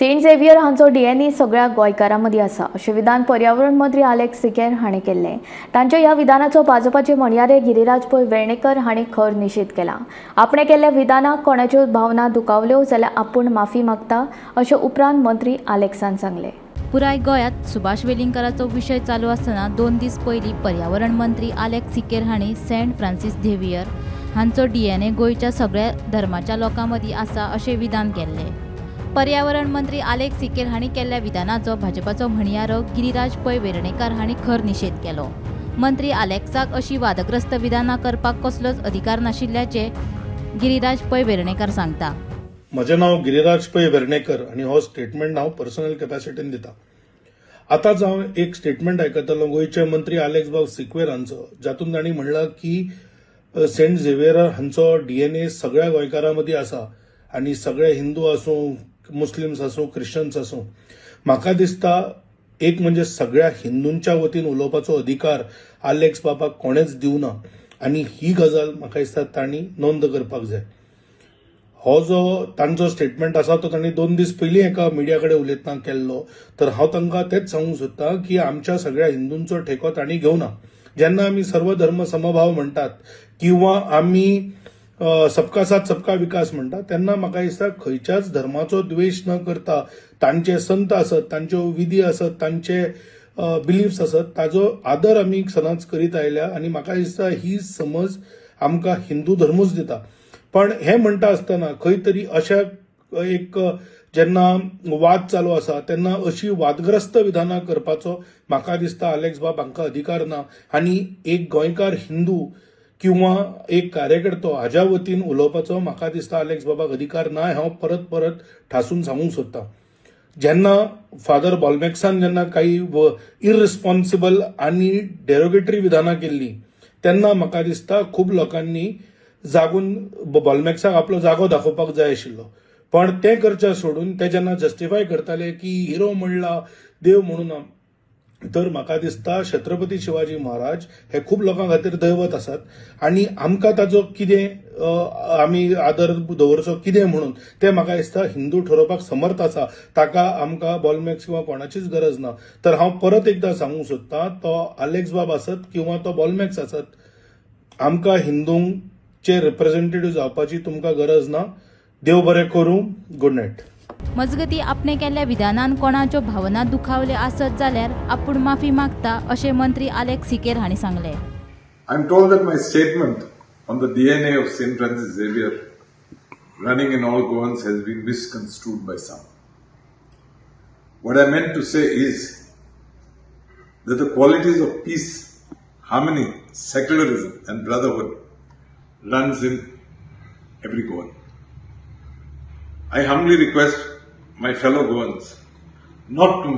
Saint Xavier हांचो DNA सगळ्या गोंयकारां मदीं आसा अशें विधान पर्यावरण मंत्री आलेक्स सिकेर हांणी केल्लें। तांच्या ह्या विधानाचो भाजपाचे म्हणयारे गिरिराज पै वेर्णेकर हांणी खर निशेध केला। आपणे केल्ल्या विधानाक कोणाच्यो भावना दुखावल्यो जाल्यार आपूण माफी मागता अशें उपरांत मंत्री आलेक्सान सांगलें। पुराय गोंयांत सुभाष वेलिंगकाराचो विशय चालू आसतना 2 दीस पयलीं पर्यावरण मंत्री आलेक्स सिकेर हांणी सेंट फ्रांसीस झेवियर हांचो डीएनए गोंयच्या सगळ्या धर्माच्या लोकां मदीं आसा अशें विधान केल्लें। पर्यावरण मंत्री आलेक्स सिकेर हांणी केल्ल्या विधानाचो भाजपाचो म्हणयारो गिरिराज पै वेर्णेकर हांणी खर निशेध केलो। मंत्री आलेक्साक अशी वादग्रस्त विधानां करपाक कसलोच अधिकार नाशिल्ल्याचें गिरिराज पै वेर्णेकर सांगता। म्हजें नांव गिरिराज पै वेर्णेकर आनी हो स्टेटमेंट हांव पर्सनल कॅपॅसिटीन दिता। आतांच हांव एक स्टेटमेंट आयकतालो गोंयचे मंत्री आलेक्स बाब सिक्वेर हांचो, जातून तांणी म्हणलां की सेंट झेवियर हांचो डीएनए सगळ्या गोंयकारां मदीं आसा आनी सगळे हिंदू आसूं, मुस्लिम्स आसूं, क्रिश्चन्स आसूं। म्हाका दिसता एक म्हणजे सगळ्या हिंदूंच्या वतीन उलोवपाचो अधिकार आलेक्स बाबाक कोणेच दिवना आनी ही गजाल म्हाका दिसता तांणी नोंद करपाक जाय। हो जो तांचो स्टेटमेंट आसा तो तांणी 2 दीस पयलीं एका मिडिया कडेन उलयतना केल्लो, तर हांव तांकां तेंच सांगूंक सोदता की आमच्या सगळ्या हिंदूंचो ठेको तांणी घेवना। जेन्ना आमी सर्वधर्म समभाव म्हणटात किंवा आमी सबका साथ सबका विकास म्हणटा तेन्ना म्हाका दिसता खंयच्याच धर्माचो द्वेश न करता तांचे संत आसत, तांच्यो विधी आसत, तांचे बिलीफ्स आसत, ताजो आदर आमी सदांच करीत आयल्या आनी म्हाका दिसता ही समज आमकां हिंदू धर्मूच दिता। पण हें म्हणटा आसतना खंय तरी अशा एक जेन्ना वाद चालू आसा तेन्ना अशी वादग्रस्त विधानां करपाचो म्हाका दिसता आलेक्स बाब हांकां अधिकार ना आनी एक गोंयकार हिंदू किंवा एक कार्यकर्तो हाज्या वतीन उलोवपाचो म्हाका दिसता आलेक्स बाबाक अधिकार ना। हांव परत परत ठासून सांगूंक सोदता, जेन्ना फादर बॉलमॅक्सान जेन्ना काही इररिस्पॉन्सिबल आनी डेरोगेटरी विधानां केल्लीं तेन्ना म्हाका दिसता खूब लोकांनी जागून बॉलमॅक्साक आपलो जागो दाखोवपाक जाय आशिल्लो, पण तें करचें सोडून ते जेन्ना जस्टिफाय करताले की हिरो म्हणला देव म्हणूना, तर म्हाका दिसता छत्रपती शिवाजी महाराज हे खूब लोकां खातीर दैवत आसात आनी आमकां ताजो कितें आमी आदर दवरचो कितें म्हणून तें म्हाका दिसता हिंदू ठरोवपाक समर्थ आसा, ताका आमकां बॉलमॅक्स किंवा कोणाचीच गरज ना। तर हांव परत एकदां सांगूंक सोदता, तो आलेक्स बाब आसत किंवा तो बॉलमॅक्स आसत, आमकां हिंदूंचे रिप्रेझेंटेटिव्ह जावपाची तुमकां गरज ना। देव बरें करूं, गुड नायट। मजगती आपणे केल्ल्या विधानान कोणाच्यो भावना दुखावल्यो आसत जाल्यार आपूण माफी मागता अशें मंत्री आलेक्स सिकेर हांणी सांगलें। I am told that my statement on the DNA of Saint Francis Xavier running in all Goans has been misconstrued by some. What I meant to say is that the qualities of peace, harmony, secularism and brotherhood runs in every Goan. I humbly request my fellow Goans not to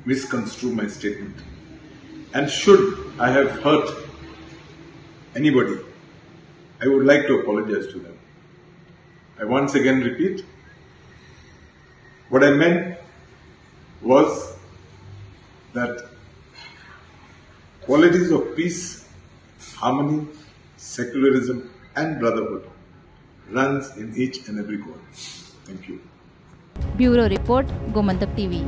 misconstrue my statement, and should I have hurt anybody, I would like to apologize to them. I once again repeat, what I meant was that qualities of peace, harmony, secularism and brotherhood runs in each and every Goan. Thank you. Bureau Report, Gomantak TV.